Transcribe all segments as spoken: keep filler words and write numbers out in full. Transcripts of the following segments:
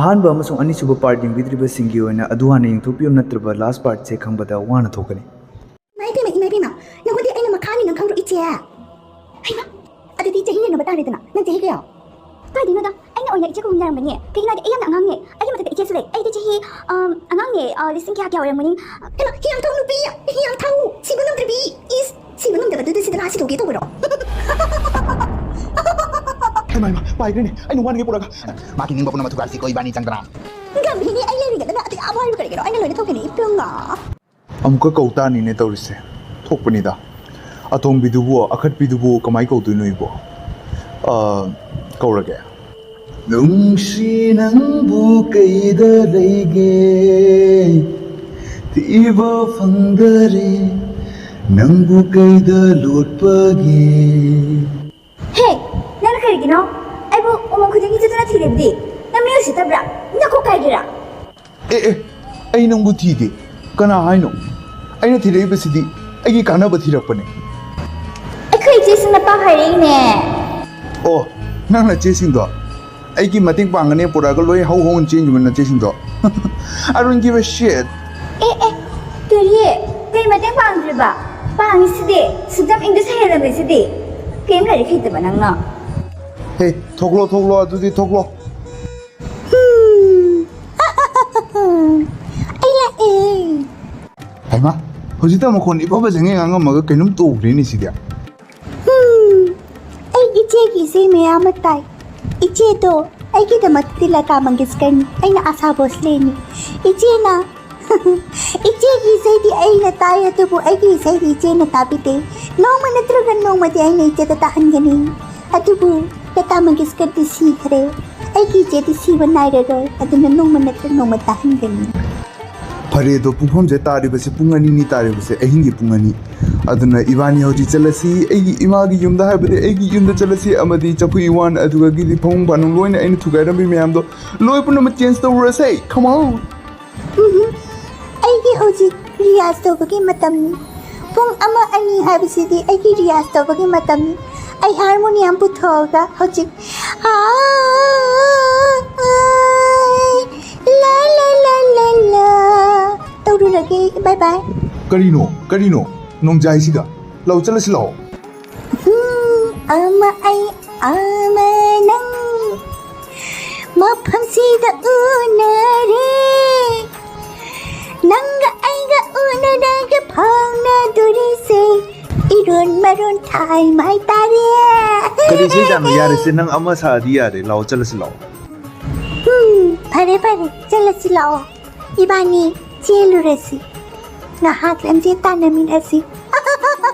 ꯑꯍꯥꯟꯕ ꯑꯃꯁꯨꯡ ꯑꯅꯤꯁꯨꯕ ꯄꯥꯔꯠ ꯌꯦꯡꯕꯤꯗ꯭ꯔꯤꯕꯁꯤꯡꯒꯤ ꯑꯣꯏꯅ ꯑꯗꯨ ꯍꯥꯟꯅ ꯌꯦꯡꯊꯣꯛꯄꯤꯌꯨ, ꯅꯠꯇ꯭ꯔꯕ ꯂꯥꯁ ꯄꯥꯔꯠꯁꯦ ꯈꯪꯕꯗ ꯋꯥꯅ ꯊꯣꯛꯀꯅꯤ꯫ ꯏꯃꯥ ꯏꯕꯦꯝꯃ, ꯏꯃꯥ ꯏꯕꯦꯝꯃ, ꯅꯪꯉꯣꯟꯗꯤ ꯑꯩꯅ ꯃꯈꯥꯅꯤ ꯅꯪ ꯈꯪꯗ꯭ꯔꯣ, ꯏꯆꯦ? ꯍꯩꯃꯥ, ꯑꯗꯨꯗꯤ ꯆꯍꯤ ꯌꯦꯡꯅꯕ ꯇꯥꯔꯦꯗꯅ꯫ ꯅꯪ ꯆꯍꯤ ꯀꯌꯥ? ꯀꯥꯏꯗꯩꯅꯣꯗ, ꯑꯩꯅ ꯑꯣꯏꯅ ꯏꯆꯦ ꯀꯧꯅꯤꯡꯉꯥꯏꯔꯝꯕꯅꯤ꯫ ꯀꯩꯒꯤꯅꯣ ꯍꯥꯏꯗꯤ ꯑꯩ ꯌꯥꯝꯅ ꯑꯉꯥꯡꯅꯦ꯫ ꯑꯩꯒꯤ ꯃꯊꯛꯇ ꯏꯆꯦꯁꯨ ꯂꯩ꯫ ꯑꯩꯗꯤ ꯆꯍꯤ, ꯑꯝ, ꯑꯉꯥꯡꯅꯦ, ꯑ, ꯂꯤꯁꯤꯡ ꯀꯌꯥ ꯀꯌꯥ ꯑꯣꯏꯔꯝꯒꯅꯤ? ꯍꯩꯃꯥ, ꯍꯤꯌꯥꯡꯊꯧ ꯅꯨꯄꯤ, ꯍꯤꯌꯥꯡꯊꯧ, ꯁꯤꯕ ꯉꯝꯗ꯭ꯔꯕꯤ, ꯏꯁ, ꯁꯤꯕ ꯉꯝꯗꯕꯗꯨꯗ ꯁꯤꯗ ꯂꯥ ꯁꯤꯗꯣꯛꯀꯦ ꯇꯧꯕꯔꯣ? ꯍꯩꯃꯥ, ꯍꯩꯃꯥ, ꯄꯥꯏꯈ꯭ꯔꯦꯅꯦ꯫ ꯑꯩꯅ ꯋꯥꯅꯤꯡꯉꯦ ꯄꯨꯔꯒ꯫ ꯃꯥꯒꯤ ꯅꯤꯡꯕ ꯄꯨꯝꯅꯃꯛ ꯊꯨꯒꯥꯏꯁꯤꯀꯣ ꯏꯕꯥꯅꯤ ꯆꯪꯗꯅ꯫ ꯉꯝꯃꯤꯅꯦ, ꯑꯩ ꯂꯩꯔꯤꯉꯩꯗꯅ ꯑꯗꯨ ꯌꯥꯝ ꯍꯥꯏꯔꯤꯕ ꯀꯔꯤꯒꯤꯅꯣ? ꯑꯩꯅ ꯂꯣꯏꯅ ꯇꯧꯒꯦꯅꯦ, ꯏꯕꯦꯝꯃ꯫ ꯑꯃꯨꯛꯀ ꯀꯧ ꯇꯥꯅꯤꯅꯦ ꯇꯧꯔꯤꯁꯦ꯫ ꯊꯣꯛꯄꯅꯤꯗ꯫ ꯑꯇꯣꯝꯕꯤꯗꯨꯕꯨ, ꯑꯈꯠꯄꯤꯗꯨꯕꯨ ꯀꯃꯥꯏ ꯀꯧꯗꯣꯏꯅꯣ ꯏꯕꯣ? ꯑ, ꯀꯧꯔꯒꯦ꯫ ꯅꯨꯡꯁꯤ ꯅꯪꯕꯨ ꯀꯩꯗ ꯂꯩꯒꯦ? ꯊꯤꯕ ꯐꯪꯗꯔꯦ, ꯅꯪꯕꯨ ꯀꯩꯗ ꯂꯣꯠꯄꯒꯦ? ꯍꯦ, ꯅꯪꯅ ꯀꯔꯤꯒꯤꯅꯣ ꯑꯩꯕꯨ ꯎꯃꯪ ꯈꯨꯗꯤꯡꯒꯤ ꯆꯠꯇꯨꯅ ꯊꯤꯔꯤꯕꯗꯤ? ꯅꯪ ꯃꯤ ꯎꯁꯤꯠꯇꯕ꯭ꯔꯥ? ꯅꯀꯣꯛ ꯀꯥꯏꯒꯦꯔꯥ? ꯑꯦ, ꯑꯦ, ꯑꯩ ꯅꯪꯕꯨ ꯊꯤꯗꯦ꯫ ꯀꯅꯥ ꯍꯥꯏꯅꯣ? ꯑꯩꯅ ꯊꯤꯔꯛꯏꯕꯁꯤꯗꯤ ꯑꯩꯒꯤ ꯀꯥꯟꯅꯕ ꯊꯤꯔꯛꯄꯅꯦ꯫ ꯑꯩꯈꯣꯏ ꯏꯆꯦꯁꯤꯡꯅ ꯄꯥꯎ ꯍꯥꯏꯔꯛꯏꯅꯦ꯫ ꯑꯣ, ꯅꯪ ꯅꯆꯦꯁꯤꯡꯗꯣ ꯑꯩꯒꯤ ꯃꯇꯦꯡ ꯄꯥꯡꯒꯅꯤ ꯄꯨꯔꯛꯑꯒ ꯂꯣꯏ ꯍꯧ ꯍꯧꯅ ꯆꯦꯟꯈꯤꯕ ꯅꯆꯦꯁꯤꯡꯗꯣ꯫ I don't give a shit. ꯑꯦ, ꯑꯦ, ꯀꯔꯤ? ꯀꯩ ꯃꯇꯦꯡ ꯄꯥꯡꯗ꯭ꯔꯤꯕ? ꯄꯥꯡꯉꯤꯁꯤꯗꯤ꯫ ꯁꯨꯛꯇꯝ English ꯍꯩꯍꯜꯂꯝꯃꯤꯁꯤꯗꯤ꯫ ꯀꯩꯝ ꯂꯥꯏꯔꯤꯛ ꯍꯩꯇꯕ ꯅꯪꯅ꯫ ꯍꯦ, ꯊꯣꯛꯂꯣ, ꯊꯣꯛꯂꯣ, ꯑꯗꯨꯗꯤ ꯊꯣꯛꯂꯣ꯫ ꯍꯨꯝ꯫ ꯑꯩ ꯂꯥꯛꯑꯦ꯫ ꯍꯩꯃꯥ, ꯍꯧꯖꯤꯛꯇ ꯃꯈꯣꯟ ꯏꯐ ꯐꯖꯉꯩ ꯉꯥꯡꯉꯝꯃꯒ ꯀꯩꯅꯣꯝ ꯇꯧꯈ꯭ꯔꯦꯅꯦ ꯁꯤꯗꯤ꯫ ꯍꯨꯝ꯫ ꯑꯩ ꯏꯆꯦꯒꯤ ꯏꯁꯩ ꯃꯌꯥꯝ ꯑꯃ ꯇꯥꯏ꯫ ꯏꯆꯦꯗꯣ ꯑꯩꯒꯤꯗꯃꯛꯇꯗꯤ ꯂꯇꯥ ꯃꯪꯒꯦꯁꯀꯔꯅꯤ, ꯑꯩꯅ ꯑꯥꯁꯥ ꯚꯣꯁꯂꯦꯅꯤ꯫ ꯏꯆꯦꯅ ꯏꯆꯦꯒꯤ ꯏꯁꯩꯗꯤ ꯑꯩꯅ ꯇꯥꯏ, ꯑꯗꯨꯕꯨ ꯑꯩꯒꯤ ꯏꯁꯩꯗꯤ ꯏꯆꯦꯅ ꯇꯥꯕꯤꯗꯦ꯫ ꯅꯣꯡꯃ ꯅꯠꯇ꯭ꯔꯒ ꯅꯣꯡꯃꯗꯤ ꯑꯩꯅ ꯏꯆꯦꯗ ꯇꯥꯍꯟꯒꯅꯤ꯫ ꯑꯗꯨꯕꯨ ꯂꯇꯥ ꯃꯪꯒꯦꯁꯀꯔꯗꯤ ꯁꯤꯈ꯭ꯔꯦ꯫ ꯑꯩꯒꯤ ꯏꯆꯦꯗꯤ ꯁꯤꯕ ꯅꯥꯏꯔꯔꯣꯏ, ꯑꯗꯨꯅ ꯅꯣꯡꯃ ꯅꯠꯇ꯭ꯔꯒ ꯅꯣꯡꯃ ꯇꯥꯍꯟꯒꯅꯤ꯫ ꯐꯔꯦ ꯑꯗꯣ, ꯄꯨꯡꯐꯝꯁꯦ ꯇꯥꯔꯤꯕꯁꯦ ꯄꯨꯡ ꯑꯅꯤꯅꯤ ꯇꯥꯔꯤꯕꯁꯦ, ꯑꯍꯤꯡꯒꯤ ꯄꯨꯡ ꯑꯅꯤ꯫ ꯑꯗꯨꯅ ꯏꯕꯥꯅꯤ ꯍꯧꯖꯤꯛ ꯆꯠꯂꯁꯤ꯫ ꯑꯩꯒꯤ ꯏꯃꯥꯒꯤ ꯌꯨꯝꯗ ꯍꯥꯏꯕꯗꯤ ꯑꯩꯒꯤ ꯌꯨꯝꯗ ꯆꯠꯂꯁꯤ, ꯑꯃꯗꯤ ꯆꯐꯨ ꯏꯋꯥꯟ, ꯑꯗꯨꯗꯒꯤꯗꯤ ꯐꯃꯨꯡ ꯐꯥꯅꯨꯡ ꯂꯣꯏꯅ ꯑꯩꯅ ꯊꯨꯒꯥꯏꯔꯝꯕ ꯃꯌꯥꯝꯗꯣ ꯂꯣꯏ ꯄꯨꯝꯅꯃꯛ change ꯇꯧꯔꯨꯔꯁꯦ꯫ Come on! ꯎꯝꯍꯨꯝ꯫ ꯑꯩꯒꯤ ꯍꯧꯖꯤꯛ ꯔꯤꯌꯥꯖ ꯇꯧꯕꯒꯤ ꯃꯇꯝꯅꯤ꯫ ꯄꯨꯡ ꯑꯃ ꯑꯅꯤ ꯍꯥꯏꯕꯁꯤꯗꯤ ꯑꯩꯒꯤ ꯔꯤꯌꯥꯖ ꯇꯧꯕꯒꯤ ꯃꯇꯝꯅꯤ꯫ ꯑꯩ ꯍꯥꯔꯃꯣꯅꯤꯌꯝ ꯄꯨꯊꯣꯛꯑꯒ ꯍꯧꯖꯤꯛ, ꯑꯥ, ꯑꯥ, Bye bye. ꯀꯔꯤꯅꯣ? ꯀꯔꯤꯅꯣ? ꯅꯣꯡꯖꯥꯏꯁꯤꯒ꯫ ꯂꯥꯛꯑꯣ, ꯆꯠꯂꯁꯤ ꯂꯥꯛꯑꯣ꯫ ꯎꯝ, ꯑꯃ ꯑꯩ, ꯑꯃ ꯅꯪ꯫ ꯃꯐꯝꯁꯤꯗ ꯎꯅꯔꯦ꯫ ꯅꯪꯒ ꯑꯩꯒ ꯎꯅꯔꯒ ꯐꯥꯎꯅꯗꯣꯔꯤꯁꯦ ꯏꯔꯣꯟ ꯃꯔꯣꯟ ꯊꯥꯏ ꯃꯥꯏ ꯇꯥꯔꯦ꯫ ꯀꯔꯤ ꯏꯆꯦ ꯏꯆꯥꯅꯣ? ꯌꯥꯔꯦꯁꯦ, ꯅꯪ ꯑꯃ ꯁꯥꯔꯗꯤ ꯌꯥꯔꯦ꯫ ꯂꯥꯛꯑꯣ, ꯆꯠꯂꯁꯤ ꯂꯥꯛꯑꯣ꯫ ꯎꯝ, ꯐꯔꯦ ꯐꯔꯦ, ꯆꯠꯂꯁꯤ ꯂꯥꯛꯑꯣ꯫ ꯏꯕꯥꯅꯤ ꯆꯦꯜꯂꯨꯔꯁꯤ꯫ ꯉꯥꯏꯍꯥꯛ ꯂꯝꯖꯦꯜ ꯇꯥꯟꯅꯃꯤꯟꯅꯁꯤ꯫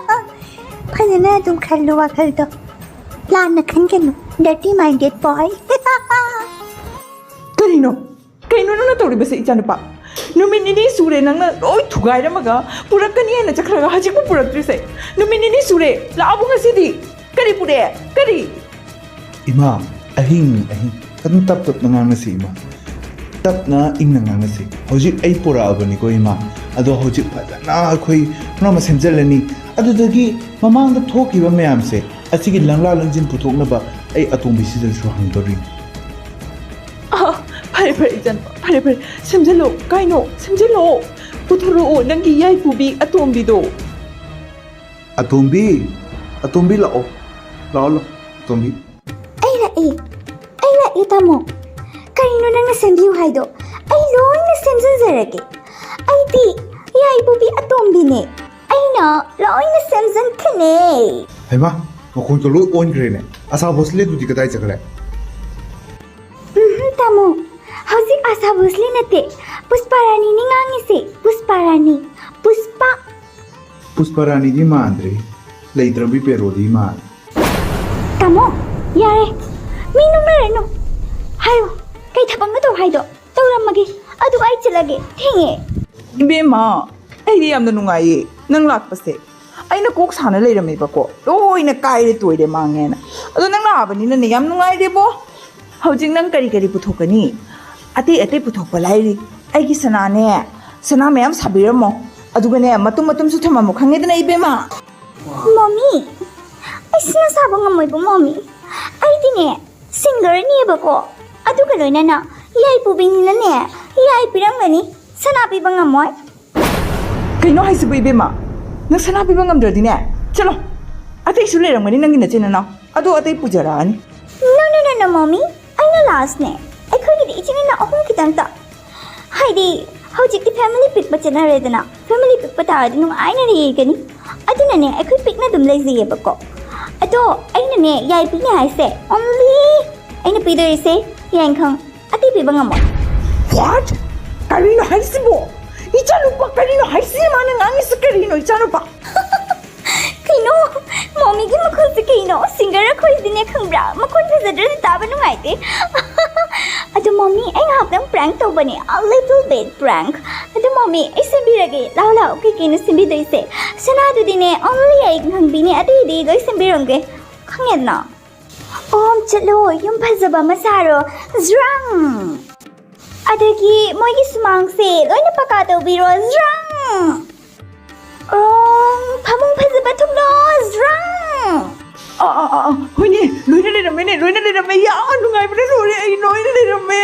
ꯐꯖꯅ ꯑꯗꯨꯝ ꯈꯜꯂꯨ ꯋꯥꯈꯜꯗꯣ꯫ ꯂꯥꯟꯅ ꯈꯟꯒꯅꯨ, dirty minded boy꯫ ꯀꯔꯤꯅꯣ? ꯀꯩꯅꯣ ꯅꯪꯅ ꯇꯧꯔꯤꯕꯁꯦ, ꯏꯆꯥꯅꯨꯄꯥ? ꯅꯨꯃꯤꯠ ꯅꯤꯅꯤ ꯁꯨꯔꯦ ꯅꯪꯅ ꯂꯣꯏ ꯊꯨꯒꯥꯏꯔꯝꯃꯒ ꯄꯨꯔꯛꯀꯅꯤ ꯍꯥꯏꯅ ꯆꯠꯈ꯭ꯔꯒ ꯍꯧꯖꯤꯛꯄꯨ ꯄꯨꯔꯛꯇ꯭ꯔꯤꯁꯦ꯫ ꯅꯨꯃꯤꯠ ꯅꯤꯅꯤ ꯁꯨꯔꯦ, ꯂꯥꯛꯑꯕꯣ ꯉꯁꯤꯗꯤ? ꯀꯔꯤ ꯄꯨꯔꯛꯑꯦ? ꯀꯔꯤ? ꯏꯃꯥ, ꯑꯍꯤꯡꯅꯤ, ꯑꯍꯤꯡ꯫ ꯑꯗꯨꯝ ꯇꯞ ꯇꯞꯅ ꯉꯥꯡꯅꯁꯤ, ꯏꯃꯥ꯫ ꯇꯞꯅ ꯏꯪꯅ ꯉꯥꯡꯅꯁꯤ꯫ ꯍꯧꯖꯤꯛ ꯑꯩ ꯄꯨꯔꯛꯑꯕꯅꯤꯀꯣ, ꯏꯃꯥ꯫ ꯑꯗꯣ ꯍꯧꯖꯤꯛ ꯐꯖꯅ ꯑꯩꯈꯣꯏ ꯄꯨꯝꯅꯃꯛ ꯁꯦꯝꯖꯤꯜꯂꯅꯤ꯫ ꯑꯗꯨꯗꯒꯤ ꯃꯃꯥꯡꯗ ꯊꯣꯛꯈꯤꯕ ꯃꯌꯥꯝꯁꯦ, ꯑꯁꯤꯒꯤ ꯂꯪꯂꯥ ꯂꯪꯖꯤꯟ ꯄꯨꯊꯣꯛꯅꯕ ꯑꯩ ꯑꯇꯣꯝꯕꯤꯁꯤꯗꯁꯨ ꯍꯪꯗꯣꯔꯤꯅꯤ꯫ ꯑ, ꯐꯔꯦ, ꯐꯔꯦ, ꯏꯆꯥꯅꯨꯄꯥ, ꯐꯔꯦ, ꯐꯔꯦ꯫ ꯁꯦꯝꯖꯤꯜꯂꯣ, ꯀꯩꯅꯣ? ꯁꯦꯝꯖꯤꯜꯂꯣ꯫ ꯄꯨꯊꯣꯔꯛꯑꯣ, ꯅꯪꯒꯤ ꯌꯥꯏꯄꯨꯕꯤ ꯑꯇꯣꯝꯕꯤꯗꯣ꯫ ꯑꯇꯣꯝꯕꯤ, ꯑꯇꯣꯝꯕꯤ, ꯂꯥꯛꯑꯣ꯫ ꯂꯥꯛꯑꯣ, ꯂꯥꯛꯑꯣ, ꯑꯇꯣꯝꯕꯤ꯫ ꯑꯩ ꯂꯥꯛꯑꯦ, ꯑꯩ ꯂꯥꯛꯑꯦ, ꯇꯥꯃꯣ꯫ ꯀꯔꯤꯅꯣ ꯅꯪꯅ ꯁꯦꯝꯕꯤꯌꯨ ꯍꯥꯏꯗꯣ? ꯑꯩ ꯂꯣꯏꯅ ꯁꯦꯝꯖꯤꯟꯖꯔꯒꯦ꯫ ꯑꯩꯗꯤ ꯌꯥꯏꯄꯨꯕꯤ ꯑꯇꯣꯝꯕꯤꯅꯦ꯫ ꯑꯩꯅ ꯂꯣꯏꯅ ꯁꯦꯝꯖꯤꯟꯈꯤꯅꯦ꯫ ꯍꯩꯃꯥ, ꯃꯈꯣꯟꯒ ꯂꯣꯏ ꯑꯣꯟꯈ꯭ꯔꯦꯅꯦ꯫ ꯑꯁꯥ ꯚꯣꯁꯂꯦꯟꯗꯨꯗꯤ ꯀꯗꯥꯏ ꯆꯠꯈ꯭ꯔꯦ? ꯎꯝꯍꯨꯝ, ꯇꯥꯃꯣ, ꯍꯧꯖꯤꯛ ꯑꯁꯥ ꯚꯣꯁꯂꯦꯟ ꯅꯠꯇꯦ, ꯄꯨꯁꯄꯥ ꯔꯥꯅꯤꯅꯤ ꯉꯥꯡꯉꯤꯁꯦ, ꯄꯨꯁꯄꯥ ꯔꯥꯅꯤ, ꯄꯨꯁꯄꯥ꯫ ꯄꯨꯁꯄꯥ ꯔꯥꯅꯤꯗꯤ ꯃꯥꯟꯗ꯭ꯔꯦ, ꯂꯩꯇ꯭ꯔꯕꯤ ꯄꯦꯔꯣꯗꯤ ꯃꯥꯜꯂꯦ꯫ ꯇꯥꯃꯣ, ꯌꯥꯔꯦ, ꯃꯤ ꯅꯣꯛꯅꯔꯅꯨ꯫ ꯍꯥꯏꯌꯣ, ꯀꯩ ꯊꯕꯛꯅꯣ ꯇꯧ ꯍꯥꯏꯗꯣ? ꯇꯧꯔꯝꯃꯒꯦ, ꯑꯗꯨ ꯑꯩ ꯆꯠꯂꯒꯦ, ꯊꯦꯡꯉꯦ꯫ ꯏꯕꯦꯝꯃ, ꯑꯩꯗꯤ ꯌꯥꯝꯅ ꯅꯨꯡꯉꯥꯏꯌꯦ ꯅꯪ ꯂꯥꯛꯄꯁꯦ꯫ ꯑꯩꯅ ꯀꯣꯛ ꯁꯥꯅ ꯂꯩꯔꯝꯃꯦꯕꯀꯣ, ꯂꯣꯏꯅ ꯀꯥꯏꯔꯦ ꯇꯣꯏꯔꯦ ꯃꯥꯡꯉꯦꯅ꯫ ꯑꯗꯣ ꯅꯪ ꯂꯥꯛꯑꯕꯅꯤꯅꯅꯦ, ꯌꯥꯝ ꯅꯨꯡꯉꯥꯏꯔꯦꯕꯣ꯫ ꯍꯧꯖꯤꯛ ꯅꯪ ꯀꯔꯤ ꯀꯔꯤ ꯄꯨꯊꯣꯛꯀꯅꯤ? ꯑꯇꯩ ꯑꯇꯩ ꯄꯨꯊꯣꯛꯄ ꯂꯥꯏꯔꯤ, ꯑꯩꯒꯤ ꯁꯅꯥꯅꯦ, ꯁꯅꯥ ꯃꯌꯥꯝ ꯁꯥꯕꯤꯔꯝꯃꯣ꯫ ꯑꯗꯨꯒꯅꯦ, ꯃꯇꯨꯝ ꯃꯇꯨꯝꯁꯨ ꯊꯝꯃꯝꯃꯣ, ꯈꯪꯉꯦꯗꯅ, ꯏꯕꯦꯝꯃ? ꯃꯃꯤ, ꯑꯩ ꯁꯅꯥ ꯁꯥꯕ ꯉꯝꯃꯣꯏꯕ, ꯃꯃꯤ꯫ ꯑꯩꯗꯤꯅꯦ, ꯁꯤꯡꯒꯔꯅꯦꯕꯀꯣ, ꯑꯗꯨꯒ ꯂꯣꯏꯅꯅ ꯌꯥꯏ ꯄꯨꯕꯤꯅꯤꯅꯅꯦ, ꯌꯥꯏ ꯄꯤꯔꯝꯒꯅꯤ, ꯁꯅꯥ ꯄꯤꯕ ꯉꯝꯃꯣꯏ꯫ ꯀꯩꯅꯣ ꯍꯥꯏꯁꯤꯕꯨ ꯏꯕꯦꯝꯃ? ꯅꯪ ꯁꯅꯥ ꯄꯤꯕ ꯉꯝꯗ꯭ꯔꯗꯤꯅꯦ, ꯆꯠꯂꯣ꯫ ꯑꯇꯩꯁꯨ ꯂꯩꯔꯝꯒꯅꯤ ꯅꯪꯒꯤ ꯅꯆꯤꯟ ꯅꯅꯥꯎ꯫ ꯑꯗꯣ ꯑꯇꯩ ꯄꯨꯖꯔꯛꯑꯅꯤ꯫ No, no, no, no, mommy. ꯑꯩꯅ lastꯅꯦ꯫ ꯑꯩꯈꯣꯏꯒꯤꯗꯤ ꯏꯆꯤꯟ ꯏꯅꯥꯎ ꯑꯍꯨꯝ ꯈꯤꯇꯪꯇ꯫ ꯍꯥꯏꯗꯤ, ꯍꯧꯖꯤꯛꯇꯤ family ꯄꯤꯛꯄ ꯆꯠꯅꯔꯦꯗꯅ꯫ Family ꯄꯤꯛꯄ ꯇꯥꯔꯗꯤ ꯅꯨꯡꯉꯥꯏꯅ ꯂꯩꯒꯅꯤ꯫ ꯑꯗꯨꯅꯅꯦ, ꯑꯩꯈꯣꯏ ꯄꯤꯛꯅ ꯑꯗꯨꯝ ꯂꯩꯖꯩꯌꯦꯕꯀꯣ꯫ ꯑꯗꯣ ꯑꯩꯅꯅꯦ, ꯌꯥꯏ ꯄꯤꯅꯦ ꯍꯥꯏꯁꯦ, only ꯑꯩꯅ ꯄꯤꯗꯣꯔꯤꯁꯦ ꯌꯥꯏꯈꯪ꯫ ꯑꯇꯩ ꯄꯤꯕ ꯉꯝꯃꯣꯏ꯫ What? ꯀꯔꯤꯅꯣ ꯍꯥꯏꯁꯤꯕꯣ? ꯏꯆꯥꯅꯨꯄꯥ, ꯀꯔꯤꯅꯣ ꯍꯥꯏꯁꯤ? ꯃꯥꯅ ꯉꯥꯡꯉꯤꯁꯤ ꯀꯔꯤꯅꯣ, ꯏꯆꯥꯅꯨꯄꯥ? ꯀꯩꯅꯣ? ꯃꯣꯃꯤꯒꯤ ꯃꯈꯣꯜꯁꯦ ꯀꯩꯅꯣ? Singer ꯑꯩꯈꯣꯏꯗꯤꯅꯦ, ꯈꯪꯕ꯭ꯔꯥ? ꯃꯈꯣꯟ ꯐꯖꯗ꯭ꯔꯗꯤ ꯇꯥꯕ ꯅꯨꯡꯉꯥꯏꯇꯦ꯫ ꯑꯗꯣ ꯃꯣꯃꯤ, ꯑꯩ ꯉꯥꯏꯍꯥꯛꯇꯪ prank ꯇꯧꯕꯅꯦ, a little bit prank꯫ ꯑꯗꯣ ꯃꯣꯃꯤ, ꯑꯩ ꯁꯦꯝꯕꯤꯔꯒꯦ꯫ ꯂꯥꯛꯑꯣ, ꯂꯥꯛꯑꯣ, ꯀꯩ ꯀꯩꯅꯣ ꯁꯦꯝꯕꯤꯗꯣꯏꯁꯦ? ꯁꯅꯥꯗꯨꯗꯤꯅꯦ, only ꯑꯩ ꯈꯪꯕꯤꯅꯦ, ꯑꯇꯩꯗꯤ ꯂꯣꯏ ꯁꯦꯝꯕꯤꯔꯝꯒꯦ꯫ ꯈꯪꯉꯦꯗꯅ? ꯑꯣ, ꯆꯠꯂꯣ, ꯌꯨꯝ ꯐꯖꯕ ꯑꯃ ꯁꯥꯔꯣ꯫ ꯖ꯭ꯔꯪ! ꯑꯗꯒꯤ ꯃꯣꯏꯒꯤ ꯁꯨꯃꯥꯡꯁꯦ ꯂꯣꯏꯅ ꯄꯀꯥ ꯇꯧꯕꯤꯔꯣ꯫ ꯖ꯭ꯔꯪ! ꯑꯣ, ꯐꯃꯨꯡ ꯐꯖꯕ ꯊꯨꯝꯂꯣ꯫ ꯖ꯭ꯔꯪ! ꯑꯥ, ꯑꯥ, ꯑꯥ, ꯑꯥ, ꯍꯣꯏꯅꯦ, ꯂꯣꯏꯅ ꯂꯩꯔꯝꯃꯦꯅꯦ, ꯂꯣꯏꯅ ꯂꯩꯔꯝꯃꯦ꯫ ꯌꯥꯝ ꯅꯨꯡꯉꯥꯏꯕꯅ ꯂꯣꯏꯔꯦ, ꯑꯩ ꯂꯣꯏꯅ ꯂꯩꯔꯝꯃꯦ꯫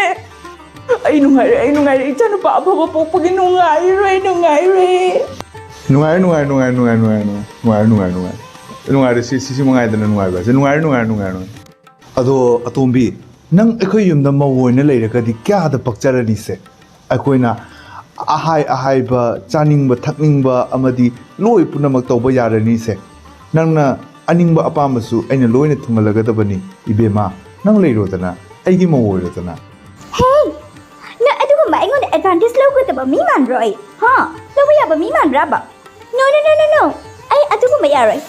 ꯑꯩ ꯅꯨꯡꯉꯥꯏꯔꯦ, ꯑꯩ ꯅꯨꯡꯉꯥꯏꯔꯦ, ꯏꯆꯥꯅꯨꯄꯥ ꯑꯐꯕ ꯄꯣꯛꯄꯒꯤ ꯅꯨꯡꯉꯥꯏꯔꯦ, ꯅꯨꯡꯉꯥꯏꯔꯦ꯫ ꯅꯨꯡꯉꯥꯏꯔꯦ, ꯅꯨꯡꯉꯥꯏꯔꯦ, ꯅꯨꯡꯉꯥꯏꯔꯦ, ꯅꯨꯡꯉꯥꯏꯔꯦ, ꯅꯨꯡꯉꯥꯏꯔꯦ, ꯅꯨꯡꯉꯥꯏꯔꯦ, ꯅꯨꯡꯉꯥꯏꯔꯦ, ꯅꯨꯡꯉꯥꯏꯔꯦ꯫ ꯅꯨꯡꯉꯥꯏꯔꯦ, ꯁꯤ, ꯁꯤꯁꯤ ꯃꯉꯥꯏꯗꯅ ꯅꯨꯡꯉꯥꯏꯕ ꯍꯥꯏꯁꯦ꯫ ꯅꯨꯡꯉꯥꯏꯔꯦ, ꯅꯨꯡꯉꯥꯏꯔꯦ, ꯅꯨꯡꯉꯥꯏꯔꯦ, ꯅꯨꯡꯉꯥꯏꯔꯦ꯫ ꯑꯗꯣ ꯑꯇꯣꯝꯕꯤ, ꯅꯪ ꯑꯩꯈꯣꯏ ꯌꯨꯝꯗ ꯃꯧ ꯑꯣꯏꯅ ꯂꯩꯔꯒꯗꯤ ꯀꯌꯥꯗ ꯄꯛꯆꯔꯅꯤꯁꯦ? ꯑꯩꯈꯣꯏꯅ ꯑꯍꯥꯏ ꯑꯍꯥꯏꯕ, ꯆꯥꯅꯤꯡꯕ ꯊꯛꯅꯤꯡꯕ ꯑꯃꯗꯤ ꯂꯣꯏ ꯄꯨꯝꯅꯃꯛ ꯇꯧꯕ ꯌꯥꯔꯅꯤꯁꯦ꯫ ꯅꯪꯅ ꯑꯅꯤꯡꯕ ꯑꯄꯥꯝꯕꯁꯨ ꯑꯩꯅ ꯂꯣꯏꯅ ꯊꯨꯡꯍꯜꯂꯒꯗꯕꯅꯤ꯫ ꯏꯕꯦꯝꯃ, ꯅꯪ ꯂꯩꯔꯣꯗꯅ, ꯑꯩꯒꯤ ꯃꯧ ꯑꯣꯏꯔꯣꯗꯅ꯫ ꯍꯦ! ꯅꯪ ꯑꯗꯨꯒꯨꯝꯕ ꯑꯩꯉꯣꯟꯗ advantage ꯂꯧꯒꯗꯕ ꯃꯤ ꯃꯥꯟꯕ꯭ꯔꯣ ꯑꯩ? ꯍꯥ? ꯂꯧꯕ ꯌꯥꯕ ꯃꯤ ꯃꯥꯟꯕ꯭ꯔꯕ? No, no, no, no, no. ꯑꯩ ꯑꯗꯨꯒꯨꯝꯕ ꯌꯥꯔꯣꯏ꯫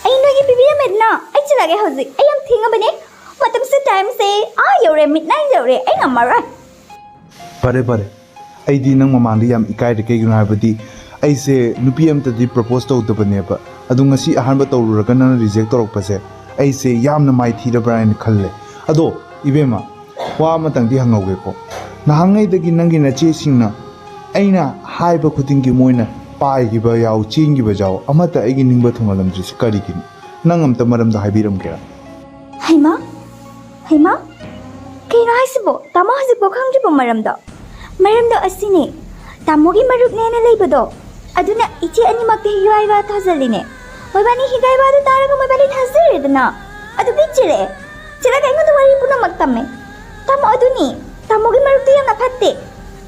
ꯑꯩ ꯅꯣꯏꯒꯤ ꯄꯤꯕꯤꯔꯝꯃꯦꯗꯅ, ꯑꯩ ꯆꯠꯂꯒꯦ ꯍꯧꯖꯤꯛ꯫ ꯑꯩ ꯌꯥꯝ ꯊꯦꯡꯉꯕꯅꯦ꯫ ꯃꯇꯝꯁꯦ, timeꯁꯦ ꯑꯥ ꯌꯧꯔꯦ, midnight ꯌꯧꯔꯦ꯫ ꯑꯩ ꯉꯝꯃꯔꯣꯏ꯫ ꯐꯔꯦ, ꯐꯔꯦ꯫ ꯑꯩꯗꯤ ꯅꯪ ꯃꯃꯥꯡꯗ ꯌꯥꯝ ꯏꯀꯥꯏꯔꯦ꯫ ꯀꯩꯒꯤꯅꯣ ꯍꯥꯏꯕꯗꯤ ꯑꯩꯁꯦ ꯅꯨꯄꯤ ꯑꯝꯇꯗꯤ propose ꯇꯧꯗꯕꯅꯦꯕ꯫ ꯑꯗꯣ ꯉꯁꯤ ꯑꯍꯥꯟꯕ ꯇꯧꯔꯨꯔꯒ ꯅꯪꯅ reject ꯇꯧꯔꯛꯄꯁꯦ ꯑꯩꯁꯦ ꯌꯥꯝꯅ ꯃꯥꯏꯊꯤꯔꯕ꯭ꯔꯥ ꯍꯥꯏꯅ ꯈꯜꯂꯦ꯫ ꯑꯗꯣ ꯏꯕꯦꯝꯃ, ꯋꯥ ꯑꯃꯇꯪꯗꯤ ꯍꯪꯍꯧꯒꯦꯀꯣ꯫ ꯅꯍꯥꯟꯉꯩꯗꯒꯤ ꯅꯪꯒꯤ ꯅꯆꯦꯁꯤꯡꯅ ꯑꯩꯅ ꯍꯥꯏꯕ ꯈꯨꯗꯤꯡꯒꯤ ꯃꯣꯏꯅ ꯄꯥꯏꯈꯤꯕ ꯌꯥꯎ, ꯆꯦꯟꯈꯤꯕ ꯌꯥꯎ, ꯑꯃꯠꯇ ꯑꯩꯒꯤ ꯅꯤꯡꯕ ꯊꯨꯡꯍꯜꯂꯝꯗ꯭ꯔꯤꯁꯤ ꯀꯔꯤꯒꯤꯅꯣ? ꯅꯪ ꯑꯝꯇ ꯃꯔꯝꯗꯣ ꯍꯥꯏꯕꯤꯔꯝꯒꯦꯔꯥ? ꯍꯩꯃꯥ? ꯍꯩꯃꯥ? ꯀꯩꯅꯣ ꯍꯥꯏꯁꯤꯕꯣ? ꯇꯥꯃꯣ ꯍꯧꯖꯤꯛꯐꯥꯎ ꯈꯪꯗ꯭ꯔꯤꯕꯣ ꯃꯔꯝꯗꯣ? ꯃꯔꯝꯗꯣ ꯑꯁꯤꯅꯦ, ꯇꯥꯃꯣꯒꯤ ꯃꯔꯨꯞꯅꯦꯅ ꯂꯩꯕꯗꯣ, ꯑꯗꯨꯅ ꯏꯆꯦ ꯑꯅꯤꯃꯛꯇꯤ ꯍꯤꯒꯥꯏꯕ ꯊꯥꯖꯤꯜꯂꯤꯅꯦ꯫ ꯃꯣꯏꯕꯥꯅꯤ ꯍꯤꯒꯥꯏꯕ ꯑꯗꯨ ꯇꯥꯔꯒ ꯃꯣꯏꯕꯥꯅꯤ ꯊꯥꯖꯔꯦꯗꯅ꯫ ꯑꯗꯨꯒꯤ ꯆꯦꯜꯂꯛꯑꯦ꯫ ꯆꯦꯜꯂꯛꯑꯒ ꯑꯩꯉꯣꯟꯗ ꯋꯥꯔꯤ ꯄꯨꯝꯅꯃꯛ ꯇꯝꯃꯦ꯫ ꯇꯥꯃꯣ ꯑꯗꯨꯅꯤ, ꯇꯥꯃꯣꯒꯤ ꯃꯔꯨꯞꯇꯤ ꯌꯥꯝꯅ ꯐꯠꯇꯦ꯫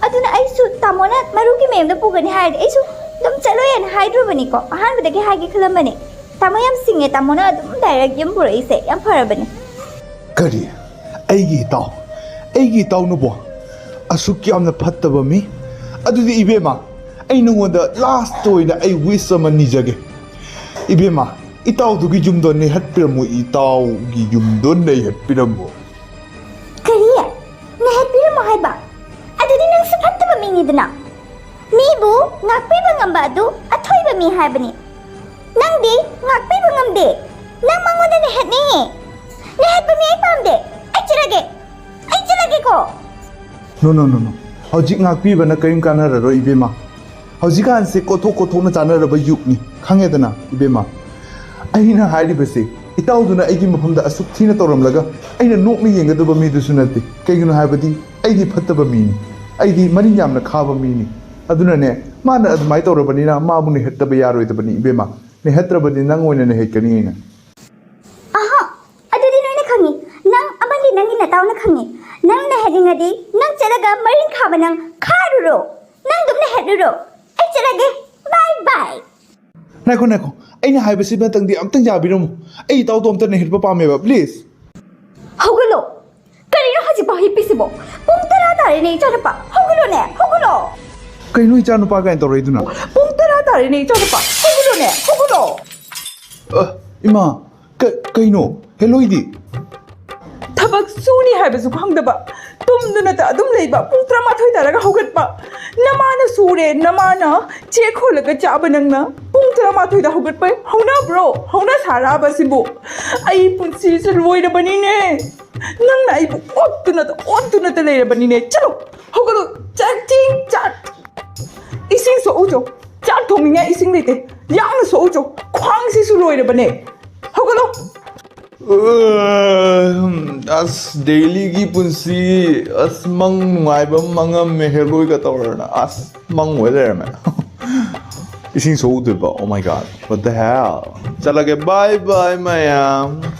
ꯑꯗꯨꯅ ꯑꯩꯁꯨ ꯇꯥꯃꯣꯅ ꯃꯔꯨꯞꯀꯤ ꯃꯌꯨꯝꯗ ꯄꯨꯒꯅꯤ ꯍꯥꯏꯔꯗꯤ ꯑꯩꯁꯨ ꯑꯗꯨꯝ ꯆꯠꯂꯣꯏꯅ ꯍꯥꯏꯗ꯭ꯔꯨꯕꯅꯤꯀꯣ꯫ ꯑꯍꯥꯟꯕꯗꯒꯤ ꯍꯥꯏꯒꯦ ꯈꯜꯂꯝꯕꯅꯦ꯫ ꯇꯥꯃꯣ ꯌꯥꯝ ꯁꯤꯡꯉꯦ, ꯇꯥꯃꯣꯅ ꯑꯗꯨꯝ ꯗꯥꯏꯔꯦꯛ ꯌꯨꯝ ꯄꯨꯔꯛꯏꯁꯦ ꯌꯥꯝ ꯐꯔꯕꯅꯦ꯫ ꯀꯔꯤ? ꯑꯩꯒꯤ ꯏꯇꯥꯎ? ꯑꯩꯒꯤ ꯏꯇꯥꯎꯅꯕꯣ ꯑꯁꯨꯛ ꯌꯥꯝꯅ ꯐꯠꯇꯕ ꯃꯤ? ꯑꯗꯨꯗꯤ ꯏꯕꯦꯝꯃ, ꯑꯩ ꯅꯉꯣꯟꯗ ꯂꯥꯁꯇ ꯑꯣꯏꯅ ꯑꯩ ꯋꯤꯁ ꯑꯃ ꯅꯤꯖꯒꯦ꯫ ꯏꯕꯦꯝꯃ, ꯏꯇꯥꯎꯗꯨꯒꯤ ꯌꯨꯝꯗꯣ ꯅꯩꯍꯠꯄꯤꯔꯝꯃꯨ, ꯏꯇꯥꯎꯒꯤ ꯌꯨꯝꯗꯣ ꯅꯩꯍꯠꯄꯤꯔꯝꯃꯨ꯫ ꯀꯔꯤ? ꯅꯩꯍꯠꯄꯤꯔꯝꯃꯣ ꯍꯥꯏꯕ? ꯑꯗꯨꯗꯤ ꯅꯪꯁꯨ ꯐꯠꯇꯕ ꯃꯤꯅꯤꯗꯅ꯫ ꯃꯤꯕꯨ ꯉꯥꯛꯄꯤꯕ ꯉꯝꯕ ꯑꯗꯨ ꯑꯊꯣꯏꯕ ꯃꯤ ꯍꯥꯏꯕꯅꯤ꯫ ꯅꯪꯗꯤ ꯉꯥꯛꯄꯤꯕ ꯉꯝꯗꯦ꯫ ꯅꯪ ꯃꯉꯣꯟꯗ ꯅꯩꯍꯠꯅꯤꯡꯉꯤ꯫ ꯅꯩꯍꯠꯄ ꯃꯤ ꯑꯩ ꯄꯥꯝꯗꯦ꯫ ꯑꯩ ꯆꯠꯂꯒꯦ꯫ ꯑꯩ ꯆꯠꯂꯒꯦꯀꯣ꯫ No, no, no, no. ꯍꯧꯖꯤꯛ ꯉꯥꯛꯄꯤꯕꯅ ꯀꯔꯤꯝ ꯀꯥꯟꯅꯔꯔꯣꯏ ꯏꯕꯦꯝꯃ꯫ ꯍꯧꯖꯤꯛꯀꯥꯟꯁꯦ ꯀꯣꯠꯊꯣꯛ ꯀꯣꯠꯊꯣꯛꯅ ꯆꯥꯅꯔꯕ ꯌꯨꯒꯅꯤ, ꯈꯪꯉꯦꯗꯅ ꯏꯕꯦꯝꯃ꯫ ꯑꯩꯅ ꯍꯥꯏꯔꯤꯕꯁꯦ ꯏꯇꯥꯎꯗꯨꯅ ꯑꯩꯒꯤ ꯃꯐꯝꯗ ꯑꯁꯨꯛ ꯊꯤꯅ ꯇꯧꯔꯝꯂꯒ ꯑꯩꯅ ꯅꯣꯛꯅ ꯌꯦꯡꯒꯗꯕ ꯃꯤꯗꯨꯁꯨ ꯅꯠꯇꯦ꯫ ꯀꯩꯒꯤꯅꯣ ꯍꯥꯏꯕꯗꯤ ꯑꯩꯗꯤ ꯐꯠꯇꯕ ꯃꯤꯅꯤ, ꯑꯩꯗꯤ ꯃꯔꯤꯟ ꯌꯥꯝꯅ ꯈꯥꯕ ꯃꯤꯅꯤ꯫ ꯑꯗꯨꯅꯅꯦ, ꯃꯥꯅ ꯑꯗꯨꯃꯥꯏꯅ ꯇꯧꯔꯕꯅꯤꯅ ꯃꯥꯕꯨ ꯅꯩꯍꯠꯇꯕ ꯌꯥꯔꯣꯏꯗꯕꯅꯤ ꯏꯕꯦꯝꯃ꯫ ꯅꯩꯍꯠꯇ꯭ꯔꯕꯗꯤ ꯅꯪ ꯑꯣꯏꯅ ꯅꯩꯍꯠꯀꯅꯤ ꯑꯩꯅ꯫ ꯑꯍ, ꯑꯗꯨꯗꯤ ꯅꯣꯏꯅ ꯈꯪꯉꯤ꯫ ꯅꯪ ꯑꯃꯗꯤ ꯅꯪꯒꯤ ꯅꯇꯥꯎꯅ ꯈꯪꯉꯤ꯫ ꯅꯪ ꯅꯩꯍꯠꯅꯤꯡꯉꯗꯤ ꯅꯪ ꯆꯠꯂꯒ ꯃꯔꯤꯟ ꯈꯥꯕ ꯅꯪ ꯈꯥꯔꯨꯔꯣ꯫ ꯅꯪ ꯑꯗꯨꯝ ꯅꯩꯍꯠꯂꯨꯔꯣ꯫ ꯑꯩ ꯆꯠꯂꯒꯦ꯫ ꯕꯥꯏ ꯕꯥꯏ꯫ ꯉꯥꯏꯈꯣ, ꯉꯥꯏꯈꯣ, ꯑꯩꯅ ꯍꯥꯏꯕꯁꯤꯃꯇꯪꯗꯤ ꯑꯝꯇꯪ ꯌꯥꯕꯤꯔꯝꯃꯨ꯫ ꯑꯩ ꯏꯇꯥꯎꯗꯣ ꯑꯝꯇ ꯅꯩꯍꯠꯄ ꯄꯥꯝꯃꯦꯕ, please꯫ ꯍꯧꯒꯠꯂꯣ꯫ ꯀꯔꯤꯅꯣ ꯍꯧꯖꯤꯛꯐꯥꯎ ꯍꯤꯞꯄꯤꯁꯤꯕꯣ? ꯄꯨꯡ ꯇꯔꯥ ꯇꯥꯔꯦꯅꯦ ꯏꯆꯥꯅꯨꯄꯥ꯫ ꯍꯧꯒꯠꯂꯣꯅꯦ, ꯍꯧꯒꯠꯂꯣ꯫ ꯀꯩꯅꯣ ꯏꯆꯥꯅꯨꯄꯥ ꯀꯥꯏꯅ ꯇꯧꯔꯛꯏꯗꯨꯅ? ꯄꯨꯡ ꯇꯔꯥ ꯇꯥꯔꯦꯅꯦ ꯏꯆꯥꯅꯨꯄꯥ꯫ ꯍꯧꯒꯠꯂꯣꯅꯦ, ꯍꯧꯒꯠꯂꯣ꯫ ꯑ, ꯏꯃꯥ, ꯀ- ꯀꯩꯅꯣ? ꯍꯦꯂꯣꯏꯗꯤ? ꯊꯕꯛ ꯁꯨꯅꯤ ꯍꯥꯏꯕꯁꯨ ꯈꯪꯗꯕ, ꯇꯨꯝꯗꯨꯅꯇ ꯑꯗꯨꯝ ꯂꯩꯕ, ꯄꯨꯡ ꯇꯔꯥꯃꯥꯊꯣꯏ ꯇꯥꯔꯒ ꯍꯧꯒꯠꯄ꯫ ꯅꯃꯥꯅ ꯁꯨꯔꯦ, ꯅꯃꯥꯅ ꯆꯦꯛ ꯍꯣꯜꯂꯒ ꯆꯥꯕ ꯅꯪꯅ ꯄꯨꯡ ꯇꯔꯥꯃꯥꯊꯣꯏꯗ ꯍꯧꯒꯠꯄ ꯍꯧꯅꯕ꯭ꯔꯣ? ꯍꯧꯅ ꯁꯥꯔꯛꯑꯕ ꯁꯤꯕꯨ? ꯑꯩ ꯄꯨꯟꯁꯤꯁꯦ ꯂꯣꯏꯔꯕꯅꯤꯅꯦ꯫ ꯅꯪꯅ ꯑꯩꯕꯨ ꯑꯣꯠꯇꯨꯅꯇ, ꯑꯣꯠꯇꯨꯅꯇ ꯂꯩꯔꯕꯅꯤꯅꯦ꯫ ꯆꯠꯂꯣ, ꯍꯧꯒꯠꯂꯣ, ꯆꯥꯛ ꯆꯦꯡ ꯆꯥꯛ ꯏꯁꯤꯡ ꯁꯣꯛꯎꯆꯣ꯫ ꯆꯥꯛ ꯊꯣꯡꯅꯤꯡꯉꯥꯏ ꯏꯁꯤꯡ ꯂꯩꯇꯦ꯫ ꯌꯥꯝꯅ ꯁꯣꯛꯎꯆꯣ꯫ ꯈ꯭ꯋꯥꯡꯁꯤꯁꯨ ꯂꯣꯏꯔꯕꯅꯦ꯫ ꯍꯧꯒꯠꯂꯣ꯫ ꯑꯁ, ꯗꯦꯂꯤꯒꯤ ꯄꯨꯟꯁꯤ, ꯑꯁ, ꯃꯪ ꯅꯨꯡꯉꯥꯏꯕ ꯑꯃ ꯃꯪꯉꯝꯃꯦ ꯍꯦꯂꯣꯏꯒ ꯇꯧꯔꯅ꯫ ꯑꯁ, ꯃꯪ ꯑꯣꯏ ꯂꯩꯔꯝꯃꯦ꯫ ꯏꯁꯤꯡ ꯁꯣꯛꯎꯗꯣꯏꯕ? Oh my god, what the hell? ꯆꯠꯂꯒꯦ, bye bye ꯃꯌꯥꯝ꯫